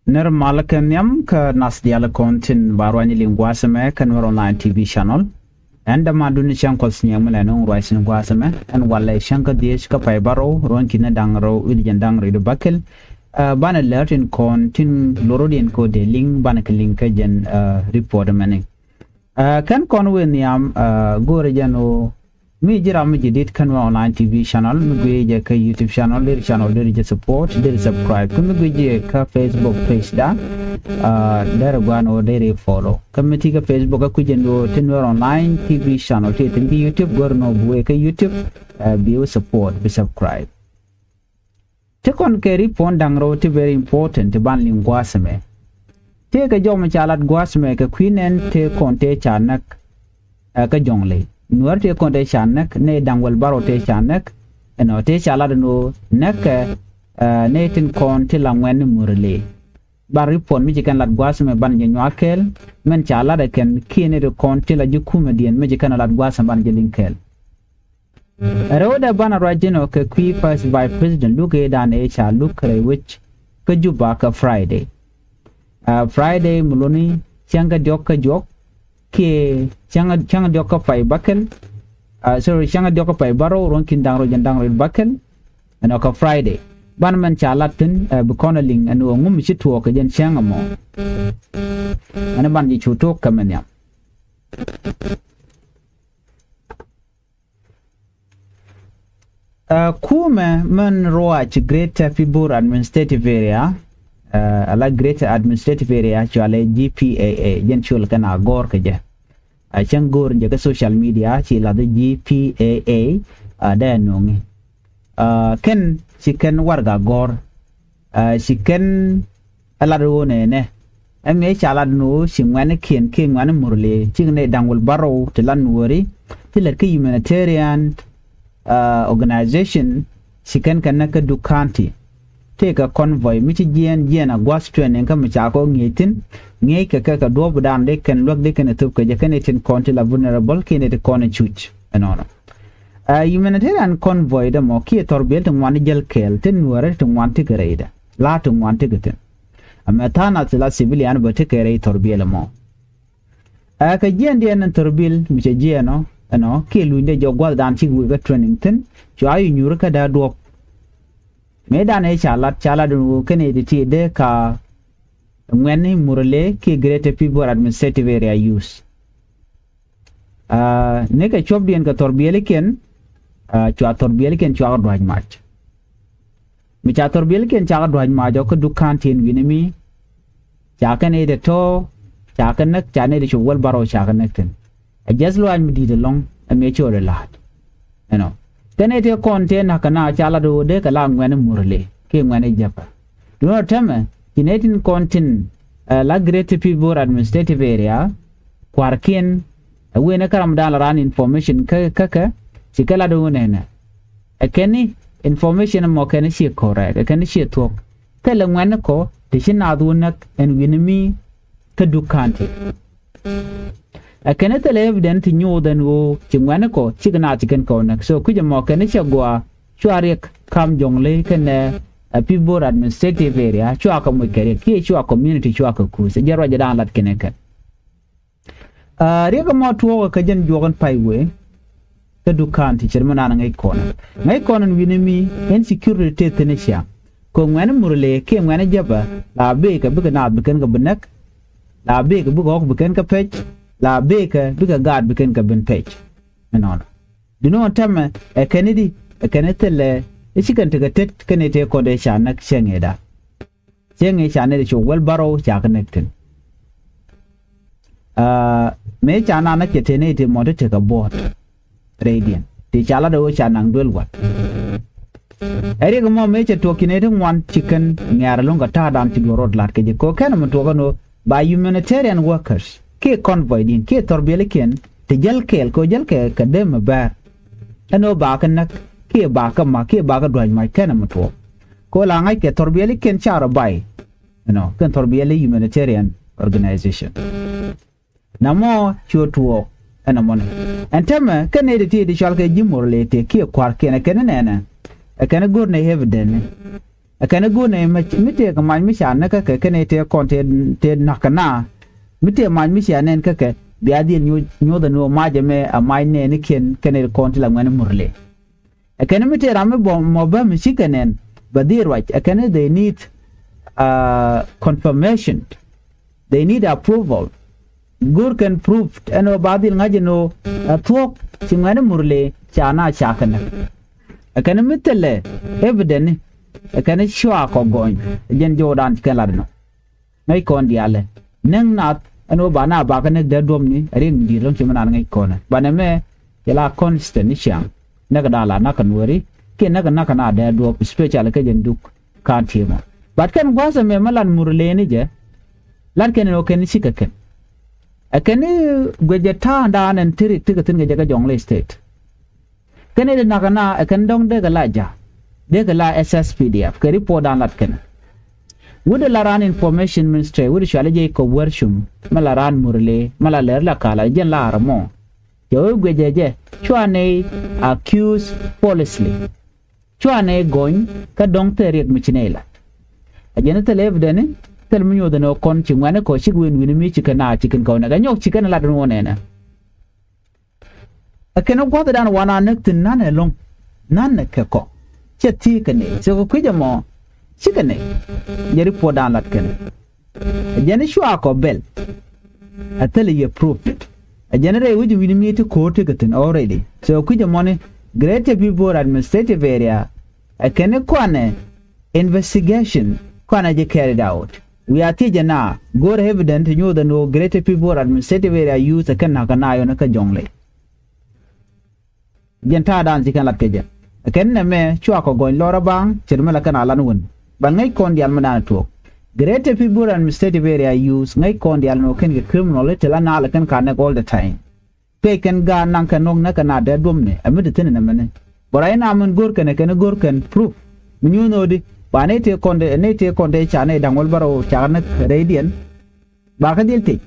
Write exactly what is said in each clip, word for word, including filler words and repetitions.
Nir mal kɛ nhiam kä nath diaal kɔn tin ba ruany liŋ gua̱a̱th ɛmɛ kä Nuɛr Online T V channel. Ɛn dämadun cäŋ Kuɔth Nyiɛŋ mi lɛ nuŋ ruac thi̱n gua̱a̱th ɛmɛ. Ɛn walɛ cäŋ kä dhieec kä pay bärɔw ruɔ̱n ki̱n da̱ŋ rɛw wi̱cdɛ jiɛn da̱ŋ rɛw bakɛl. Banɛ lär tin kɔn tin lorodiɛn kɛ ɣöö dee liŋ banɛ kɛ liŋ kä jɛn report ɛmɛni. Kɛn kɔn wëë nhiam go̱o̱rɛ jɛn ɣöö mi ji̱ ram mi ji̱ di̱t kä Nuɛr Online T V channel mi guic jɛ kä YouTube channel, deri channel deri jɛ support, deri subscribe. Kä mi guic jɛ kä Facebook page da, deri gua̱n ɣöö deri follow. Kä mi ti kä Facebook kä kui̱c jɛ ni ɣöö ti Nuɛr Online T V channel ti ti bi YouTube, go̱o̱rɛ ni ɣöö bi wëë kä YouTube, bi wä support, bi subscribe. Ti kɔn kɛ report da̱ŋ rɛw ti very important ti ban liŋ gua̱a̱th ɛmɛ. Tëëkɛ jɔw mi ca lat gua̱a̱th ɛmɛ kɛ kui̱ nɛn tëë kɔn tëë ca näk ɛ kä Jɔŋley. Nuäär tëë kɔn tëë ca näk, nɛy da̱ŋ wäl bärɔw tëë ca näk. Ɛnɔ tëë ca lat ɛn ɣöö näkkɛ nɛy tin kɔn ti la ŋuɛ̈tni Murle. Ban report mi ci kɛn lat gua̱a̱th ɛmɛ ban jɛ nyuak kɛɛl. Mɛn ca lat ɛ kɛn kiɛ nɛy ti kɔn ti la ji̱ kumɛdiɛn mi ci kɛn lat gua̱a̱th ɛmɛ ban jɛ liŋ kɛɛl. Rɛwdɛ banɛ ruac ji̱n ɔ kɛ kui̱ First Vice President luk ëëdan ëë ca luk rɛy wec kä Juba kɛ Friday. Friday mi luni cäŋ kä diɔ̱k kä juɔk kiɛ cäŋ diɔ̱k kä pay bakɛl. Sorry, cäŋ kä diɔ̱k kä pay bärɔw ruɔ̱n ki̱n da̱ŋ rɛw jiɛn da̱ŋ rɛw bakɛl. Ɛnɔ kɛ Friday ban mɛn ca lat thi̱n bi kɔn ɛ liŋ ɛn ɣöö ŋu mi ci tuɔɔk kɛ jɛn cäŋ ɛmɔ. Ɛn ban ji̱ cu tuɔɔk kɛ mɛ nhiam. Kumɛ mɛn ruac Greater Pibor Administrative Area, ala Greater Administrative Area cualɛ G P A A, jɛn col kɛn a gɔ̱r kɛ jɛ. A cäŋ go̱o̱r jɛ kä social media ci lath G P A A, a dee a no̱ŋi. Kɛn ci kɛn warɛga gɔ̱r, ci kɛn ɛ lat ɣöö nɛnɛ. Ɛ mëë ca lat ni ɣöö ci ŋuɛ̈tnikiɛn kiɛ ŋuɛ̈tni Murle, cikɛ nɛy da̱ŋ wäl bärɔw ti lat Nuääri ti lät kä humanitarian organization, ci kɛn kɛ näk kä Duk County. Tëëkɛ convoy mi ci jiɛɛn jiɛɛn a gua̱th training kä mi ca kɔ ŋi̱eec thi̱n, ŋi̱eeckɛ kɛ kɛ duɔ̱ɔ̱pdan dee kɛn luäk dee kɛn ɛ thöp kɛ jɛ kɛn ɛ tin kɔn ti la vulnerable kiɛ nɛy ti kɔn ɛ cuc ɛnɔnɔ. Humanitarian convoy dämɔ kiɛ thɔrbiɛl ti ŋuan ti jäl kɛɛl ti Nuäärä ti ŋuan ti kɛ rɛydɛ la ti ŋuan ti kɛ thi̱n. Amɛ tha̱a̱ŋ nath ti la civilian bä ti kɛ rɛy thɔrbiɛl ɛmɔ. Ɛ kɛ jiɛɛndiɛn ɛn thɔrbiɛl mi cɛ jiɛɛn ɔ ɛnɔ kiɛ lunydɛ jɔk gua̱thdan cik wëë kä training thi̱n cua yi nyuur kä dee duɔ̱p. Mëëdan ëë ca lat ca lat ɛn ɣöö kɛn ëë ti ti dee ka ŋuɛ̈tni Murle kiɛ Greater Pibor Administrative Area use. Nikɛ cuɔ̱pdiɛn kɛ thɔrbiɛlikiɛn, cua thɔrbiɛlikiɛn cua kɛ dua̱c mac. Mi ca thɔrbiɛlikiɛn ca kɛ dua̱c mac ɔ kä Duk County ɛn wi̱ni mi ca kɛn ëë dee tɔ̱ ca kɛ näk ca nɛy dee cop wäl bärɔw ca kɛ näk thi̱n. Ɛ jiɛth luaac mi di̱i̱t ɛlɔ̱ŋ ɛ mëë cio̱o̱dɛ la̱a̱t. Ɛnɔ kɛn ëë tëë kɔn tëë na̱k kɛ na ca lat ɣöö dee kɛ la ŋuɛ̈tni Murle kiɛ ŋuɛ̈tni Jäpä. Duundɛ tämɛ ci nɛy tin kɔn tin la Greater Pibor Administrative Area kua̱rkiɛn ɛ wen ɛ kä ramdan la raan information kä kä kɛ ci kɛ lat ɣöö nɛnɛ. Ɛ kɛn ni information ɛmɔ kɛn ciɛ correct, ɛ kɛn ciɛ thuɔ̱k. Thilɛ ŋuɛ̈tni kɔ ti ci naath wä näk ɛn wi̱ni mi kä Duk County. Ɛ kɛn thilɛ evidence ti nyuuth ɛn ɣöö ci ŋuɛ̈tni kɔ cik naath ci kɛn kɔ näk. So kui̱c ɛmɔ kɛn cɛ gɔaa cua riɛk kam Jɔŋley kɛnɛ ɛ Pibor Administrative Area cua kɛ moc kɛ riɛk kiɛ cua community cua kɛ kuuth. Ɛ jɛ ruacdan lat kɛn ɛ kɛn. Riɛk ɛmɔ tuɔɔkɛ kɛ jɛn juɔk ɛn pay wëë kä Duk County ce̱t mi naan ŋäc kɔn. Ŋäc kɔn ɛn wi̱ni mi insecurity tëë thi̱n cia. Kɛ ŋuɛ̈tni Murle kiɛ ŋuɛ̈tni Jäpä la bëëkɛ bikɛ naath bi kɛn kɛ bi näk. La bëëkɛ bikɛ ɣɔ̱k bi kɛn kɛ pec. La bëëkɛ bikɛ gaat bi kɛn kɛ ben pec. Ɛnɔnɔ duundɛ tämɛ ɛ kɛn i̱di ɛ kɛn ithilɛ i̱ ci kɛn tekɛ tet kɛn itëë kɔn dee ca näk cieŋ i̱da. Cieŋ i̱ ca nɛy ti cop wäl bärɔw ca kɛ näk thi̱n. Mëë ca naan näk cɛ tëë nɛy ti mɔ ti tekɛ buɔ̱ɔ̱t rɛydiɛn ti ca lat ɛ ɣöö ca naŋ duel wa̱t. Ɛ riɛk ɛmɔ mëë cɛ tuɔɔk ci nɛy ti ŋuan ci kɛn ŋɛ̈r ɛlɔ̱ŋ kɛ ta̱a̱dan ci duɔ̱ɔ̱r rɔɔd la̱t kɛ jɛ kɛ ɣöö kɛn ɛmɛ tuɔɔk ɛn ɣöö ba humanitarian workers kiɛ convoy di̱n kiɛ thɔrbiɛlikiɛn ti jäl kɛɛl kɛ ɣöö jäl kɛ kɛ dee mɛ bäär. Ɛn ɣöö ba kɛ näk kiɛ ba kɛ ma̱k kiɛ ba kɛ dua̱c mac kɛn ɛmɛ tuɔɔk. Kɛ ɣöö la ŋa̱ckɛ thɔrbiɛlikiɛn ca rɔ bay ɛnɔ kɛn thɔrbiɛli humanitarian organization. Namɔ cuɔ tuɔɔk ɛn ɛmɔni. Ɛn täämɛ kɛn nɛy ti ti cɔal kɛ ji̱ Murle ti kiɛ kua̱rkiɛn ɛ kɛn nɛnɛ. Ɛ kɛn go̱r nɛy evidence ni. Ɛ kɛn i̱ go̱o̱r nɛy mi tëëkɛ mac mi ca näk kä kɛ kɛn i̱ tëë kɔn tëë tëë na̱k kɛ na mi tëë mac mi cia nɛn kä kɛ bia dhil nyoth nyoth ɛn ɣöö mac ɛmɛ a mac nɛɛnikiɛn kɛn i̱ kɔn ti la ŋuɛ̈ni Murle. Ɛ kɛn mi tëë ram mi bɔ mɔ bä mi cikɛ nɛn bɛ dhil ruac ɛ kɛn i̱ they need confirmation. They need approval. Go̱o̱r kɛn proof ɛn ɣöö ba dhil ŋa̱c ɛn ɣöö ɛ thuɔ̱k ci ŋuɛ̈ni Murle ca na ca kɛ näk. Ɛ kɛn mi thilɛ evidence ɛ kɛn cua kɔ gɔny ɛ jɛn jɔwdan ci kɛn lat ɛnɔ. Ŋäc kɔn diaalɛ näk nath ɛn ɣöö ba na bakä näk dee duɔ̱pni ɛ riɛk mi di̱i̱t lo̱ŋ ci mi naan ŋäc kɔn ɛ banɛ mɛ. Cɛ la constant ni ciaŋ näk da̱a̱n la nakä nuɔ̱ɔ̱ri kiɛ näk nakä na dee duɔ̱p especially kä jɛn duk ka̱n ti̱emɔ. But kɛn gua̱a̱th ɛmɛ mi lat Murle ni jɛ lat kɛn ɛn ɣöö kɛn cikɛ kɛn. Ɛ kɛn i̱ guic jɛ ta̱a̱ŋdan ɛn ti rik ti kɛ thi̱n kɛ jɛ kä Jonglei State. Kɛn i̱ di nakä na ɛ kɛn dɔ̱ŋ dee kɛ la ja̱ dee kɛ la S S P D F kɛ report dan lat kɛn. Wut di la raan information ministry wut di cuali jɛ kɔ wär cum mi la raan Murle mi la lɛr la kala jɛn la armɔ. Cɛ wee guic jɛ jɛ cua nɛy accuse falsely. Cua nɛy gɔny kä dɔ̱ŋ thil riɛk mi ci nɛy lat. A jɛn thil evidence thil mi nyuɔth ɛn ɣöö kɔn ci ŋuɛ̈ni kɔ cik wen wi̱ni mi ci kɛn a ci kɛn kɔn ɛ kɛ nyɔk ci kɛn lat ɛn ɣöö nɛnɛ. Ɛ kɛn gua̱thdan wan a näk thi̱n na̱n ɛlɔ̱ŋ na̱n ɛ kɛ kɔ. Cɛ thi̱i̱ kɛ nɛy cɛ kɛ kui̱c ɛmɔ cikɛ nɛy. Jɛ report dan lat kɛn ɛ jɛn cua kɔ bɛl. Ɛ thilɛ yɛ proof. Ɛ jɛn rɛy wi̱c wi̱ni mi ti ko̱o̱r ti kɛ thi̱n already cɛ kɛ kui̱c ɛmɔni. Greater Pibor Administrative Area ɛ kɛn kuanɛ investigation kuanɛ jɛ carried out. Wiaa thiecɛ na go̱o̱rɛ evidence ti nyuuth ɛn ɣöö Greater Pibor Administrative Area use ɛ kɛn na̱kä na yɔn kä Jonglei. Jɛn ta̱a̱dan ci kɛn lat kɛ jɛ ɛ kɛn nɛmɛ cua kɔ gɔny lɔr a baŋ ce̱t mi la kɛn a lan wän. Ban ŋäc kɔn diaal mi dan tuɔɔk Greater Pibor Administrative Area use ŋäc kɔn diaal ni wä kɛn kɛ criminal ti la naal ɛ kɛn ka nɛk all the time. Pek kɛn gaat naŋ kɛ nɔk näk kɛ na dee duɔ̱mni ɛ mi ti thi̱n ɛn ɛmɛni. Bä ruac na min go̱r kɛn ɛ kɛn go̱r kɛn proof mi nyuuth no̱o̱di ba nɛy tëë kɔn dee nɛy tëë kɔn dee ca nɛy da̱ŋ wäl bärɔw cakɛ näk rɛydiɛn. Bakä dhil thiec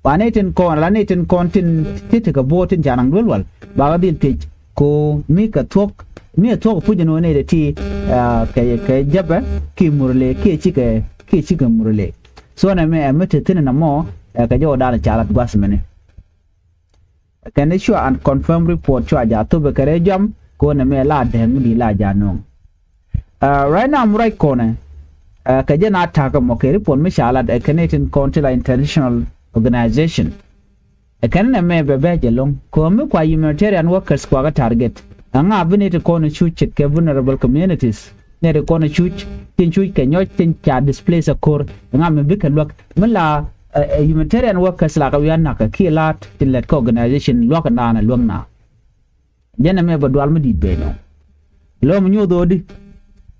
ba nɛy tin kɔn ala nɛy tin kɔn tin ti tekɛ bo̱o̱r tin ca naŋ duel wal. Bakä dhil thiec ko mi kɛ thuɔ̱k mi ɛ thuɔ̱k puc ɛn ɣöö nɛy dee ti kɛ kɛ jäpɛ ki Murle kiɛ cikɛ kiɛ cikɛ Murle. So nɛ mɛ ɛ mi te thi̱n ɛn ɛmɔ ɛ kɛ jɔwdan ca lat gua̱th mɛni. Kɛn i̱ cua unconfirmed report cua ja̱ thop ɛ kɛ rɛy jɔam ko̱n ɛmɛ la dɛɛŋ mi di la ja̱ no̱o̱ŋ. Right now mi ruac kɔnɛ kɛ jɛn a ta̱kä mɔ kɛ report mi ca lat ɛ kɛn i̱ tin kɔn ti la international organization. Ɛ kɛn ɛmɛ bɛ bɛ jɛ lo̱ŋ ko̱ mi kua humanitarian workers kua kɛ target. Ɛŋa bi ni ti kɔn i̱ cu ce̱tkɛ vulnerable communities ni ti kɔn i̱ cuc tin cuc kɛ nyɔc tin ca displace ɛ ko̱r ɛŋa mi bikɛ luäk mi la humanitarian workers la kɛ wi̱i̱ a nakä kiɛ la tin lɛt kä organization luäk ɛn daanɛ luäk na. Jɛn ɛmɛ bɛ dual mi di̱i̱t ben ɔ. Lɔ mi nyoth ɣöödi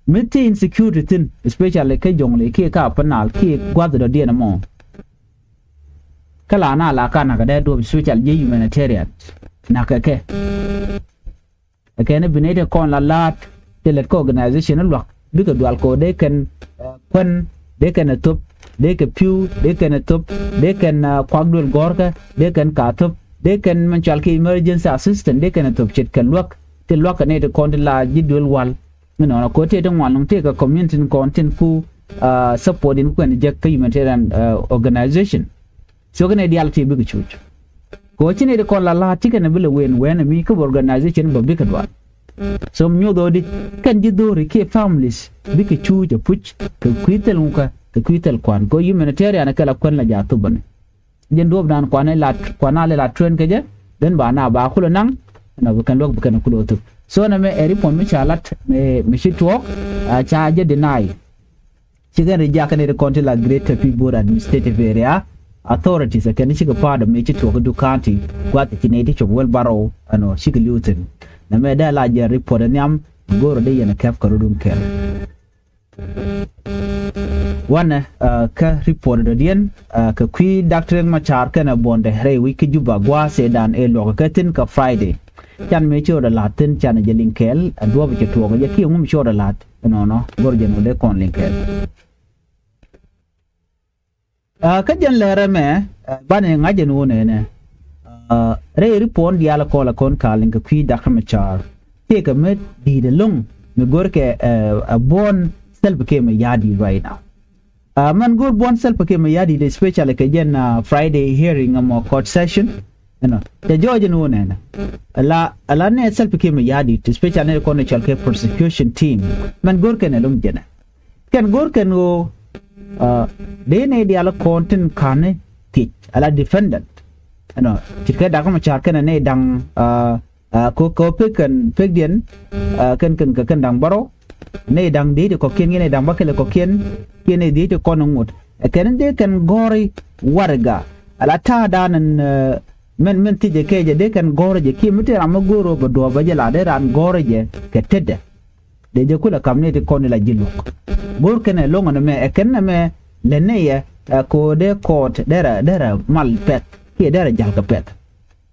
mi thi̱n security thi̱n especially kä Jonglei kiɛ kä Upper Nile kiɛ gua̱th dɔ̱diɛn ɛmɔ. Kä la na la ka nakä dee duɔ̱p especially jɛ humanitarian nakä kɛ. Ɛ kɛn i̱ bi nɛy ti kɔn la la̱a̱t ti lät kä organization i̱ luak bikɛ dual ko̱o̱r dee kɛn kuän dee kɛn ɛ thop dee kɛ pi̱w dee kɛn ɛ thop dee kɛn kuak duël gɔ̱rkä dee kɛn ka thop dee kɛn mɛn cual kɛ emergency assistant dee kɛn ɛ thop ce̱tkɛ luäk ti luak kɛ nɛy ti kɔn ti la ji̱ duël wal. Mi nɔnɔ ko̱o̱r tëë ti ŋuan luŋ tëë kɛ community ni kɔn tin ku support in kuɛn jek kä humanitarian organization. So kɛn i̱ dial ti bikɛ cuc. Kɛ ɣöö ci nɛy ti kɔn la la̱a̱t ci kɛn bi lɛ wen wɛn mi kä bi organization bä bikɛ dual. So mi nyoth ɣöödi kɛn ji̱ dho̱ri kiɛ families bikɛ cuuc ɛ puc kɛ kui̱ thil ŋukä kɛ kui̱ thil kuan kɛ ɣöö humanitarian kɛ la kuän la ja̱ thupä ni. Jɛn duɔ̱ɔ̱pdan kuan i̱ la kuan a lɛ la train kɛ jɛ ben ba na ba kulɛ naŋ. Ɛn ɔ bi kɛn luäk bi kɛn kulɛ thup. So nɛ mɛ ɛ report mi ca lat mi ci tuɔɔk ca jɛ deny. Ci kɛn ri jakä ni ri kɔn ti la Greater Pibor Administrative Area authorities ɛ kɛn cikɛ part of mi ci tuɔɔk idu county guath ci nɛy ti cop wel barɔw ɛnɔ cikɛ li̱w thi̱n. Nɛ mɛ dee la jɛ report ɛ nhiam go̱o̱rä dee yɛn ɛ kɛp kɛ rɔdun kɛl. Wanɛ kä report dɔ̱diɛn kɛ kui̱ Dak Riek Machar kɛnɛ buɔ̱ndɛ rɛy wi̱c kä Juba gua̱a̱th ëëdan ëë luɔ̱kä kɛ thi̱n kɛ Friday. Can mëë ci rɔɔdɛ la̱a̱t thi̱n can jɛ liŋ kɛɛl ɛ duɔ̱ɔ̱p cɛ tuɔɔk jɛ kiɛ ŋum ci rɔɔdɛ la̱a̱t. Ɛnɔnɔ go̱r jɛn wä dee kɔn liŋ kɛɛl. Kä jɛn lɛrɛ mɛ banɛ ŋa̱c jɛn wä nɛnɛ. Rɛy ri puɔ̱n diaal kɔl ɛ kɔn kal in kɛ kui̱ Dak Machar. Tëëkɛ mi di̱i̱t ɛlɔ̱ŋ mi go̱rkɛ ɛ buɔ̱n Salva Kiir Mayardit right now. Mɛn go̱o̱r buɔ̱n Salva Kiir Mayardit, especially kɛ jɛn Friday hearing ɛmɔ, court session, you know, cɛ jɔɔc ɛn ɣöö nɛnɛ ala, ala nɛ Salva Kiir Mayardit, especially nɛ kɔn cɔl kɛ prosecution team. Mɛn go̱o̱r kɛn ɛlɔ̱ŋ jɛnɛ, kɛn go̱o̱r kɛn ɣöö dee nɛ diaal kɔn tin ka̱n thiec ala defendant, you know, ce̱tkɛ Dak Macar kɛnɛ nɛ da̱ŋ, kɛ pek kɛn pekdiɛn, kɛn kɛn kɛ kɛn da̱ŋ bärɔw, nɛ da̱ŋ dee ti kɔ̱kiɛn, kiɛ nɛ da̱ŋ bäkɛl kɔ̱kiɛn, kiɛ nɛ dee ti kɔn ŋot. Ɛ kɛn dee kɛn gɔ̱ri warɛga ala ta̱a̱ da̱a̱n ɛn mɛn, mɛn thiecɛ kɛ jɛ dee kɛn gɔ̱ri jɛ kiɛ mi ti ram mi go̱o̱r ɣöö bɛ duɔ̱ɔ̱p bɛ jɛ la dee raan gɔ̱ri jɛ kɛ tetdɛ. Dee jɛ kulɛ ka̱m nɛ ti kɔn ila ji̱ luɔ̱k. Go̱o̱r kɛn ɛlɔ̱ŋ ɛn mɛ, ɛ kɛn ɛmɛ lɛ nɛ yɛ ɛ ko̱o̱dɛ kɔɔt derɛ, derɛ mal pɛth kiɛ derɛ ja̱l kɛ pɛth.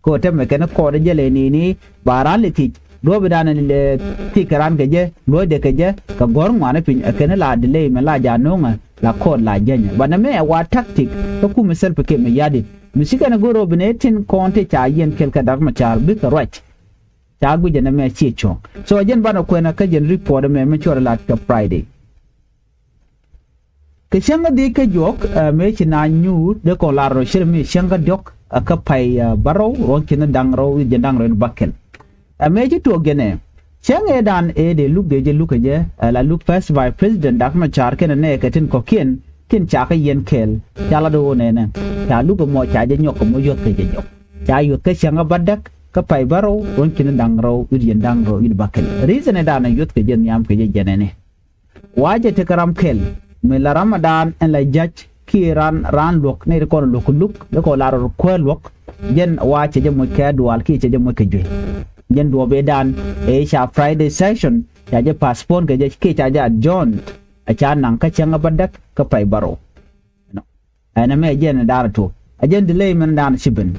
Kɛ ɣöö tɛmɛ kɛn kɔɔt jɛ lɛ ni̱ni ba raan lɛ thiec duɔ̱ɔ̱pidan lɛ thiec kɛ raan kɛ jɛ, luɔ̱cdɛ kɛ jɛ kɛ gɔ̱r ŋuani piny, ɛ kɛn la delay mɛ la ja̱ no̱o̱ŋɛ la kɔɔt la jänyɛ. Banɛ mɛ ɛ wa tactic kä kumɛ Salva Kiir Mayardit mi ci kɛn go̱r ɣöö bi nɛ tin kɔn ti ca yiɛn kɛl kɛ Dak Macar bikɛ ruac. Ca guic ɛn ɛmɛ ciɛ cuɔ̱ŋ. So ɛ jɛn banɛ kuɛn kä jɛn report ɛmɛ mi cuɔr lat kɛ Friday. Kɛ cäŋ ɛ dhieec kä juɔk mëë ci naath nyuur dee kɔn lar rɔ cir mi cäŋ kä diɔ̱k kä pay bärɔw ruɔ̱n ki̱n da̱ŋ rɔw wi̱c jiɛn da̱ŋ rɔw in bäkɛl. Ɛ mëë ci tuɔɔk jɛn ɛ cäŋ ëëdan ëë dee luk dee jɛ luk kɛ jɛ ɛ la luk First Vice President Dak Macar kɛnɛ nɛɛkɛ tin kɔ̱kiɛn tin ca kä yiɛn kɛɛl. Ca lat ɣöö nɛnɛ ca luk ɛmɔ ca jɛ nyɔk kɛ mɔ yuɔ̱th kɛ jɛ jɔk. Ca yuɔ̱th kä cäŋ ɛ bädäk kä pay bärɔw ruɔ̱n ki̱n da̱ŋ rɔw wi̱c jiɛn da̱ŋ rɔw in bäkɛl. Reason ëëdan ɛ yuɔ̱th kɛ jɛ nhiam kɛ jɛ jɛn ɛnɛ. Wa jɛ tekɛ ram kɛl mi la ramadan ɛn la ja̱c kiɛ raan, raan luɔ̱k nɛy ti kɔn luɔ̱k kɛ luk dee kɔn la rɔ kuäär luɔ̱k. Jɛn wa cɛ jɛ moc kɛ dual kiɛ cɛ jɛ moc kɛ juey. Jɛn duɔ̱ɔ̱p ëëdan ëë ca Friday session ca jɛ postpone kɛ jɛ kiɛ ca jɛ adjourn. Ɛ ca naŋ kä cäŋ ɛ bädäk kä pay bärɔw. Ɛnɔ ɛn ɛmɛ jɛn ɛ da̱a̱n ɛ tuɔɔk ɛ jɛn delay mɛn da̱a̱n ɛ ci ben.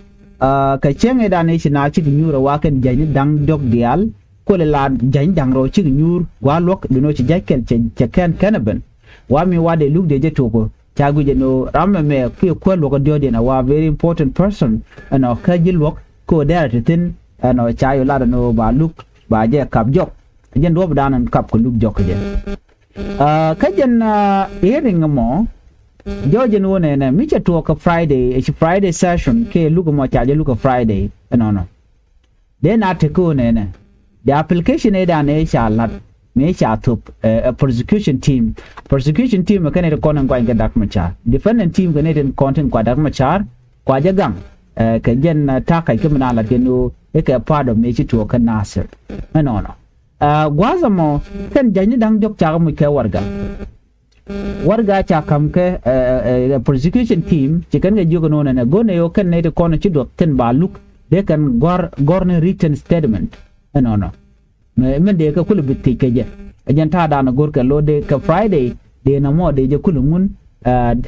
Kɛ cäŋ ëëdan ëë ci naath cikɛ nyuur ɛ wa kɛn jäcni da̱ŋ diɔ̱k diaal. Kuɔlɛ la jäcni da̱ŋ rɔw cikɛ nyuur gua̱a̱r luɔ̱k duundɛ ɣöö ci ja̱c kɛl cɛ, cɛ kɛn kɛn ɛ ben. Wa mi wa dee luk dee jɛ tuɔɔk ɣöö ca guic ɛn ɣöö ram ɛmɛ kiɛ kuäär luɔ̱k ɛ diɔ̱ɔ̱kdiɛn ɛ wa very important person ɛnɔ kä ji̱ luɔ̱k kɛ ɣöö dɛrɛ ti thi̱n. Ɛnɔ ca yɔ lat ɛn ɣöö ba luk ba jɛ kap jɔk. Ɛ jɛn duɔ̱ɔ̱pdan ɛn kap kɛ luk jɔk kɛ jɛ. Kä jɛn hearing ɛmɔ jɔɔc ɛn ɣöö nɛnɛ mi cɛ tuɔɔk kɛ Friday, ɛ ci Friday session kiɛ luk ɛmɔ ca jɛ luk kɛ Friday ɛnɔnɔ. Dee na tek ɣöö nɛnɛ the application ëëdan ëë ca la̱t mëë ca thop ɛ prosecution team. Prosecution team ɛ kɛn ɛ ti kɔn in guany kɛ Dak Macar. Defendant team kɛn ɛ tin kɔn tin kua Dak Macar kua jɛ gaŋ. Kɛ jɛn ta̱a̱ kac kä mi na la̱t kɛn ɣöö i̱ kɛ part of mëë ci tuɔɔk kä Nasir ɛnɔnɔ. Gua̱a̱th ɛmɔ kɛn jäcni da̱ŋ diɔ̱k cakɛ muc kɛ warɛga. Warɛga ca ka̱m kɛ prosecution team ci kɛn kɛ jiök ɛn ɣöö nɛnɛ go̱n ɛ ɣöö kɛn nɛy ti kɔn ci duɔth thi̱n ba luk dee kɛn gɔ̱r, gɔ̱r ni written statement. Ɛnɔnɔ mɛ, mɛ dee kɛ kulɛ bi thiec kɛ jɛ. Ɛ jɛn ta̱a̱dan ɛ go̱r kɛ lo̱ dee kɛ Friday dee nɔmɔ dee jɛ kulɛ ŋun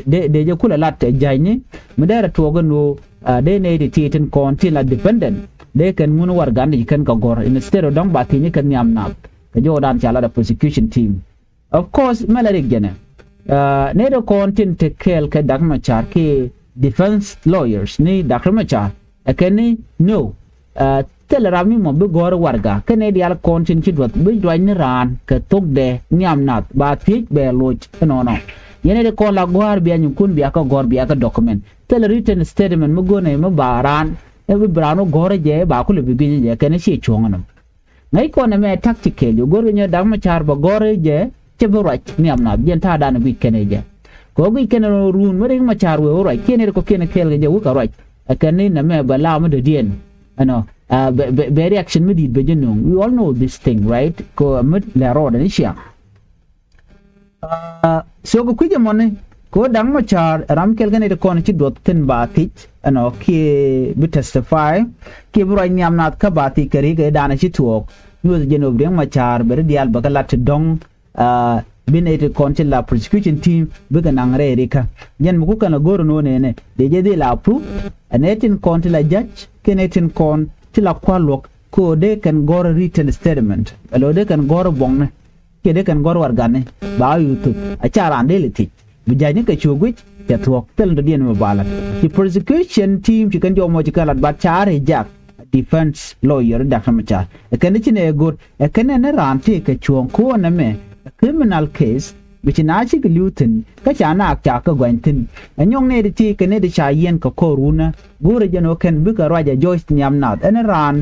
dee, dee jɛ kulɛ lat ɛ jäcni mi dee rɛ tuɔɔk ɛn ɣöö dee nɛy ti ti tin kɔn tin la defendant dee kɛn ŋun warɛgan ni ci kɛn kɛ gɔ̱r instead of dɔ̱ŋ ba thiecni kɛ nhiam nath. Kɛ jɔɔdan ca lat ɛ prosecution team. Of course mɛ la rik jɛnɛ nɛy ti kɔn tin te kɛɛl kɛ Dak Macar kiɛ defense lawyers ni Dak Macar ɛ kɛn ni no. Thilɛ ram mi mɔ bi gɔ̱r warɛga kɛn nɛy diaal kɔn tin ci duɔth bi ruac ni raan kɛ thokdɛ nhiam nath ba thiec bɛ loc ɛnɔnɔ. Yɛn nɛy ti kɔn la gɔ̱a̱r bia nyunkun bia kɛ gɔ̱r bia kɛ document. Thilɛ written statement mi go̱n ɛ mi ba raan ɛ bi raan wä gɔ̱r jɛ ba kulɛ bi guic jɛ kɛn ciɛ cuɔ̱ŋ ɛnɔ. Ŋäc kɔn ɛmɛ tactical jɛ go̱rkɛ nyɛ Dak Macar bɛ gɔ̱r jɛ cɛ bi ruac nhiam nath jɛn ta̱a̱dan guic kɛn ɛ jɛ. Kɛ ɣöö guic kɛn ɛ ruun mi Rik Macar wee wä ruac kiɛn ɛ ri kɔ̱kiɛn ɛ kɛɛl kɛ jɛ wä kɛ ruac. Ɛ kɛn ni nɛmɛ bɛ la mi dɔ̱diɛn ɛnɔ bɛ, bɛ, bɛ reaction mi di̱i̱t bɛ jɛ nööŋ. We all know this thing, right? Kɛ mi lɛ rɔɔdɛ ni ciaŋ. So kɛ kui̱c ɛmɔni kɛ ɣöö Dak Macar ɛ ram kɛl kɛn ɛ ti kɔn ci duɔth thi̱n ba thiec ɛnɔ kiɛ bi testify kiɛ bi ruac nhiam nath kä ba thiec kɛ rik ëëdan ɛ ci tuɔɔk. Nyuɔth jɛn ɣöö bi Rik Macar bɛ ri diaal bɛ kɛ lat ti dɔ̱ŋ. Bi nɛy ti kɔn ti la prosecution team bikɛ naŋ rɛy rikä. Jɛn mi ku kɛn la go̱r ɛn ɣöö nɛnɛ dee jɛ dhil la approve. Ɛ nɛy tin kɔn ti la judge kiɛ nɛy tin kɔn ti la kua̱r luɔ̱k kɛ ɣöö dee kɛn gɔ̱r written statement ɛ lo̱ dee kɛn gɔ̱r buɔ̱ŋni. Kiɛ dee kɛn gɔ̱r warɛgani ba ɣä yuth thop a ca raan dee lɛ thiec bi ja̱cni kɛ cuɔ̱k guic. Cɛ thuɔ̱k thil in dɔ̱diɛn mi ba la̱t ci prosecution team ci kɛn jɔmɔ ci kɛn la̱t bat ca reject. Defense lawyer Dak Macar ɛ kɛn ci nɛ go̱r ɛ kɛn ɛn raan tëë kɛ cuɔ̱ɔ̱ŋ ko̱o̱n ɛmɛ. Criminal case Mi ci na cikɛ li̱w thi̱n kä ca naak ca kɛ guany thi̱n. Ɛ nyɔk nɛy ti ti kɛ nɛy ti ca yiɛn kɛ ko̱r wunä go̱o̱rɛ jɛn ɣöö kɛn bikɛ ruac ɛ jɔc nhiam nath ɛn raan.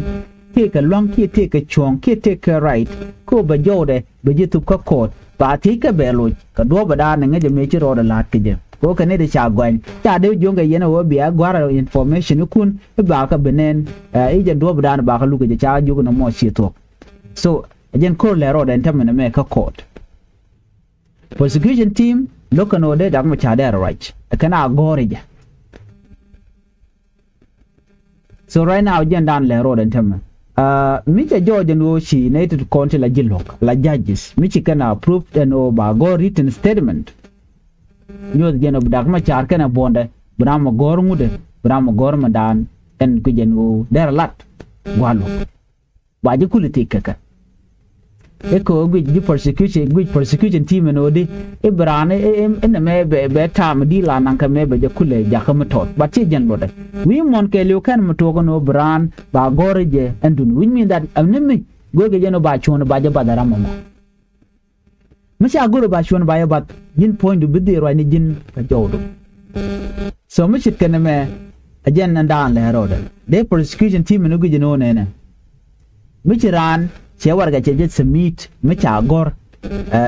Tëëkɛ lua̱ŋ kiɛ tëëkɛ cuɔ̱ɔ̱ŋ kiɛ tëëkɛ right kä ɣöö bɛ jɔwdɛ bɛ ji̱ thup kä court ba thiec kɛ bɛ loc kɛ duɔ̱ɔ̱pɛ daanɛ ŋäcɛ mëë ci rɔɔdɛ la̱a̱t kɛ jɛ. Kɛ ɣöö kɛ nɛy ti ca guany ca dee juɔ̱ŋkɛ yɛn ɛ ɣöö bia gua̱a̱r information ikun i̱ bakä bi nɛn. I̱ jɛn duɔ̱ɔ̱pɛ daanɛ bakä lukɛ jɛ ca jiök inɔ mɔ cië thuɔ̱k. So ɛ jɛn ko̱r lɛ rɔɔdɛ ɛn tämɛ nɛmɛ kä court. Prosecution team lo̱k kɛn ɣöö dee Dak Macar dee ruac ɛ kɛn a gɔ̱r ijɛ. So right now jɛn dan lɛ road ɛn tämɛ. Mi cɛ jɔɔc ɛn ɣöö ci nɛy ti kɔn ti la ji̱ luɔ̱k la judges mi ci kɛn a proof ɛn ɣöö ba gɔ̱r written statement. Nyuɔth jɛn ɣöö bi Dak Macar kɛn a buɔ̱ndɛ bi ram a gɔ̱r ŋutdɛ bi ram a gɔ̱r mɛ dan ɛn kui̱c ɛn ɣöö dɛr a lat gua̱l luɔ̱k. Ba ji̱ kuli thik kɛ kɛ. I̱ kɛ ɣöö guic ji̱ prosecution guic prosecution team ɛn ɣöö di i̱ bi raan i̱ nɛmɛ bɛ taam di la naŋ kɛ mɛ bɛ jɛ kulɛ jakä mi tɔt ba ti jɛn luɔtdɛ. Wi̱i̱ muɔ̱n kɛɛliw kɛn mi tuɔɔk ɛn ɣöö bi raan ba gɔ̱r i̱ jɛ ɛn dun which mean that ɛn ni mi go̱o̱kɛ jɛn ɣöö ba cuɔ̱ɔ̱n ba jɛ bath ɛ ram ɛmɔ. Mi ca go̱r ba cuɔ̱n ba yɛ bath ji̱n puɔ̱nydu bi dhil ruacni ji̱n kɛ jɔwdu. So mi ce̱tkɛ nɛmɛ ɛ jɛn ɛn daan lɛ rɔɔdɛ dee prosecution team ni guic ni ɣöö nɛnɛ. Mi ci raan cɛ warɛgɛ cɛ jɛ submit mi ca gɔ̱r.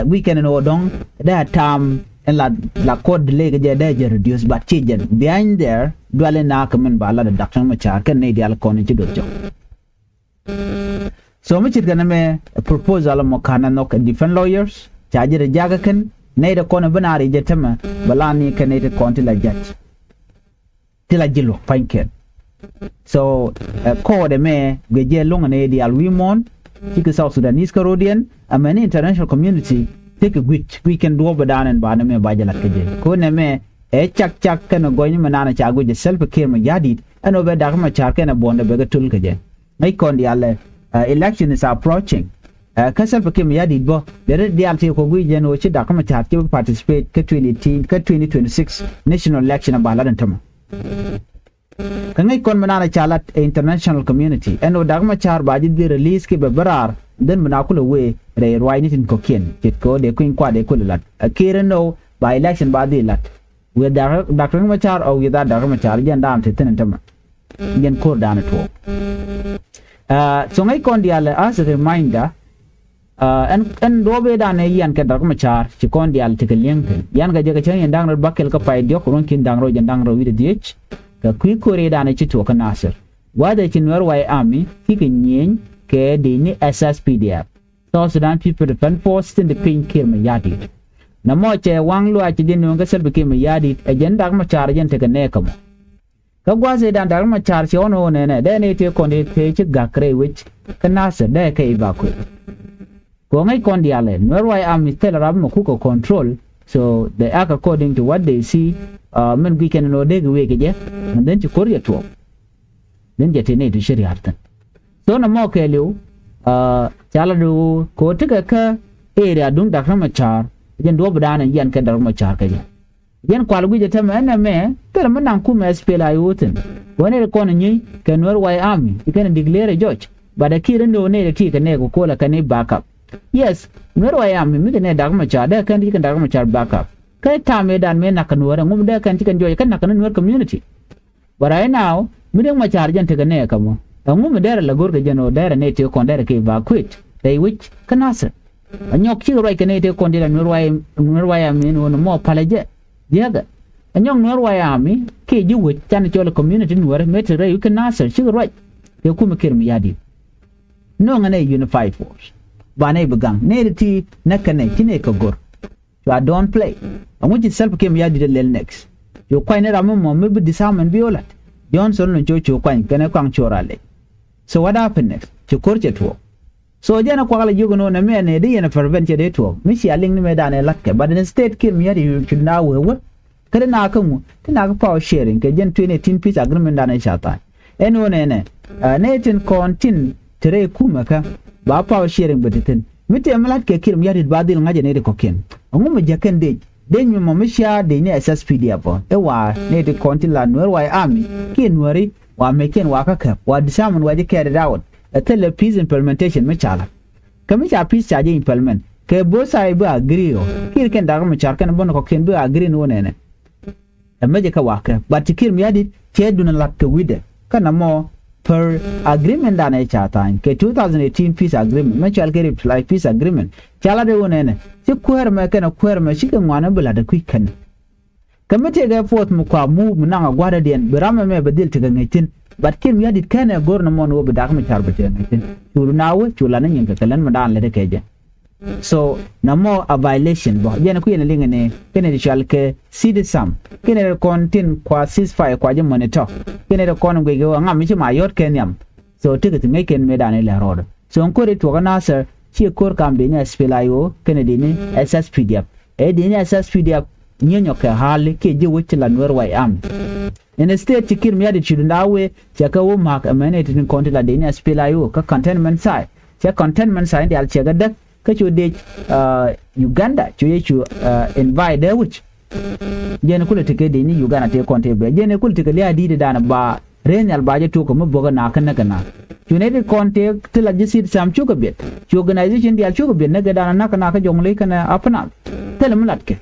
Guic kɛn ni ɣöö dɔ̱ŋ dee a taam ɛn la la court delay kɛ jɛ dee jɛ reduce but ci jɛn behind there duali na kɛ min ba lat ɛ Dak Macar kɛn ni diaal kɔn ci do̱r jɔk. So mi ce̱tkɛ nɛmɛ proposal mɔ ka̱n ɛ nhɔk ɛ defense lawyers ca ji̱ rɛ jakä kɛn nɛy ti kɔn ɛ bi na ri jɛ tämɛ bɛ la ni kɛ nɛy ti kɔn ti la judge. Ti la ji̱ luɔ̱k pa̱ny kɛn. So ɛ court ɛmɛ guic jɛ lo̱ŋ ɛ nɛy diaal wi̱i̱ muɔ̱ɔ̱n. Cikɛ South Sudanese kä ro̱diɛn amäni international community. Tekɛ guic guic kɛn duɔ̱ɔ̱p ɛ daanɛn ba nɛmɛ ba jɛ la̱t kɛ jɛ ko̱ nɛmɛ ɛ cak cak kɛn ɛ gɔ̱ny mɛ nanɛ ca guic ɛ Salva Kiir Mayardit ɛn ɣöö bɛ Dak Macar kɛn ɛ buɔ̱ndɛ bɛ kɛ töl kɛ jɛ. Ŋäc kɔn diaalɛ election is approaching. Kä Salva Kiir Mayardit bä dee ri diaal ti kɔ guic jɛn ɣöö ci Dak Macar ci bi participate kä twenty eighteen kä twenty twenty six national election a ba lat ɛn tämɛ. Kä ŋäc kɔn mi naan a ca lat ɛ international community ɛn ɣöö Dak Macar ba ji̱ dhil release ki bɛ bi raar dhän mi na kulɛ wee rɛy ruaacni tin kɔ̱kiɛn ce̱tkɛ ɣöö dee kui̱ny kuat dee kulɛ lat a kiɛɛr ɛn ɣöö ba election ba dhil lat. With Dak Dak Macar ɔ with Dak Macar jɛn daan te thi̱n ɛn tämɛ. Jɛn ko̱r daan tuɔɔk. Thoŋ ɛ kɔn diaal as a reminder. Ɛn ɛn duɔɔp ëë daan ɛ yian kɛ Dak Macar ci kɔn diaal tekɛ li̱eŋ thi̱n yian kɛ jɛ kɛ cäŋ yɛn da̱ŋ rɛw bakɛl kä pay diɔ̱k ruɔ̱ŋ ki̱n da̱ŋ rɛw jɛn da̱ŋ rɛw wi̱cdɛ dhieec. Kɛ kui̱ ko̱r ëë daan ɛ ci tuɔɔk kä Nasir gua̱a̱th ɛ ci Nuɛr White Army kikɛ nyieny kɛ dec ni S S P D F. South Sudan People Defense Force thi̱n di piny Kiir Mayardit. Nɛmɔ cɛ waŋ luaac ci jɛ nööŋ kä Salva Kiir Mayardit ɛ jɛn Dak Macar jɛn tekɛ nɛɛk kä mɔ. Kä gua̱a̱th ëëdan Dak Macar cɛ ɣɔn ɣöö nɛnɛ dee nɛy tëë kɔn dee tëë ci gak rɛy wec kä Nasir dee kɛ evacuate. Kɛ ɣöö ŋäc kɔn diaalɛ Nuɛr White Army thilɛ rap mɛ kukɛ control. So they act according to what they see. Min guic kɛn ɛn ɣöö dee kɛ wëë kɛ jɛ and then ci ko̱r jɛ tuɔɔk. Dhin jɛ ti nɛy ti ci ria̱a̱r thi̱n. So nɛmɔ kɛɛliw ca lat ɣöö kɛ ɣöö tekɛ kä area duŋ Dak Macar jɛn duɔ̱ɔ̱pdan ɛ yian kɛ Dak Macar kɛ jɛ. Jɛn kual guic ɛ tämɛ ɛn ɛmɛ thilɛ mi naŋ kumɛ S P L A I O thi̱n. Wä nɛy ti kɔn ɛ nyiey kɛ Nuɛr White Army ci kɛn ɛ declare ɛ jɔc. But ɛ kiɛɛr ɛn ɣöö nɛy ti ti kɛ nɛɛk kɛ ko̱lɛ kɛn i̱ backup. Yes, Nuɛr White Army mi kɛ nɛy Dak Macar dee kɛn ti ci kɛn Dak Macar backup. Kä ta̱a̱m ëëdan mëë na̱k kɛ Nuɛr ɛŋu mi dee kɛn ci kɛn jɔc kä na̱k kɛn Nuɛr community. But right now mi dee Macar jɛn tekɛ nɛɛk kä mɔ ɛŋu mi derɛ la go̱rkɛ jɛn ɣöö derɛ nɛy tëë kɔn derɛ kɛ evacuate rɛy wec kä Nasir. Ɛ nyɔk cikɛ ruac kɛ nɛy tëë kɔn ti la Nuɛr White Nuɛr White Army ɛn ɣöö nɛmɔ palä jɛ. Jiäkɛ ɛ nyɔk Nuɛr White Army kiɛ ji̱ wec can cɔl community Nuɛr mëë te rɛy wec kä Nasir cikɛ ruac. Kɛ kumɛ Kiir Mayardit. Nööŋɛ nɛy unified force ba nɛy bi gaŋ nɛy ti ti näk kɛ nɛy ci nɛy kɛ go̱r. Cua don't play. Aŋu ci Salva Kiir Mayardit a lɛl next. Cu kuany ni ram mi mɔ mi bi disarmament bi ɣä la̱t. Johnson lun cu cu kuany kɛnɛ kɔaŋ cu ra lɛc. So what happened next? Ci ko̱r cɛ tuɔɔk. So jɛn a kuak la jiök ɛn ɣöö nɛmɛ nɛ di yɛn a prevent cɛ dee tuɔɔk mi cia liŋ ni mëëdan ɛ la̱tkɛ but instead Kiir Mayardit cu na wee wä. Kä ti na kä ŋu ti na kä power sharing kɛ jɛn twenty eighteen peace agreement dan ɛ ca tha̱a̱ŋ. Ɛn ɣöö nɛnɛ nɛ tin kɔn tin te rɛy kumɛ kä ba power sharing bɛ te thi̱n. Mi tëë mi la̱t kɛ Kiir Mayardit ba dhil ŋa̱c ɛ nɛy ti kɔ̱kiɛn. Ɛŋu mi jäk kɛn dec dec mi mɔ mi cia dec ni S S P D F ɔ ɛ wa̱a̱ nɛy ti kɔn tin la Nuɛr White Army kiɛ Nuɛri wa̱a̱ meckiɛn wa̱a̱ kä käp wa̱a̱ disarmament wa̱a̱ ji̱ carried out. Ɛ thilɛ peace implementation mi ca la̱t. Kä mi ca peace ca ji̱ implement Kɛ both side bi agree ɔ. Kiir kɛn Dak Macar kɛn bä ni kɔkiɛn bi agree ni wä nɛnɛ. Ɛ mecɛ kɛ wakɛ. But ci Kiir Mayardit cɛ dun lat kɛ wi̱dɛ. Kɛn ɛmɔ per agreement danɛ ca tha̱a̱ny kɛ two thousand eighteen peace agreement mɛ cɔal kɛ reply peace agreement. Ca lat ɛ wä nɛnɛ. Ci kuäär mɛ kɛn ɛ kuäär mɛ cikɛ ŋuan ɛ bi lat ɛ kui̱ kɛn. Kä mi tëëkɛ puɔth mi kua move mi naŋ a gua̱dädiɛn bi ram ɛmɛ bɛ dhil tekɛ ŋäc thi̱n. But Kiir Mayardit kɛn ɛ go̱r ni mɔn wä bi Dak Macar bɛ tekɛ ŋäc thi̱n. Cu ri na wä cu la ni nyin kɛ kɛ län mi daan lät kɛ jɛ. So na mɔ a violation bɔ jɛn ku yɛn liŋ ni kɛn ri cual kɛ city sam kɛn ri kɔn tin kua ceasefire kua jɛ monitor kɛn ri kɔn guic kɛ wä ŋam mi ci ma yɔt kɛ nhiam. So tekɛ ti ŋäc kɛn mëë daan ilɛ rɔɔdɛ. So ŋ kori tuɔkä Nasir ciɛ kor kam dini S P L A I O kɛnɛ dini S S P D F. Ɛ dini S S P D F nyieny ɔ kɛ hali kiɛ ji̱ wec ci la Nuer White Army. Instead ci Kiir Mayardit ci dunda wee cɛ kɛ wä ma̱a̱k ɛmɛn ɛ tin kɔn ti la dini S P L A I O kä cantonment site. Cɛ cantonment site diaal cɛ kɛ däk kä cu dec Uganda cu yɛ cu invite dee wi̱c. Jɛn kulɛ tekɛ dini Uganda tëë kɔn tëë bɛ jɛn kulɛ tekɛ lia̱a̱ di̱i̱t dan ba rëë nhial ba jɛ tuɔk kɛ mi bo̱kɛ naak kä näk kɛ naak. Cu nɛy ti kɔn tëë ti la ji̱ city sam cukɛ biɛt cu organization diaal cukɛ biɛt näk kɛ dan näk kɛ naak kä jɔŋ ley kɛnɛ apnath. Thilɛ mi latkɛ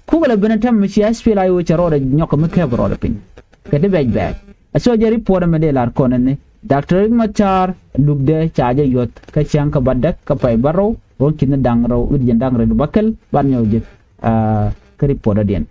kukɛ lɛ ben ɛ tɛm mi ci S P L A I O cɛ rɔɔdɛ nyɔk kɛ mi kɛp rɔɔdɛ piny. Kɛ ti bɛc bɛɛc a cɔ jɛ report ɛmɛ dee lar kɔn ɛni Doctor Riek Machar lukdɛ ca jɛ yuɔth kä cäŋ kä bädäk kä pay bärɔw ruɔ̱n ki̱n da̱ŋ rɛw wi̱cdɛ jiɛn da̱ŋ rɛw bäkɛl ban nyɔk jek. Kä report ɛ diɛn.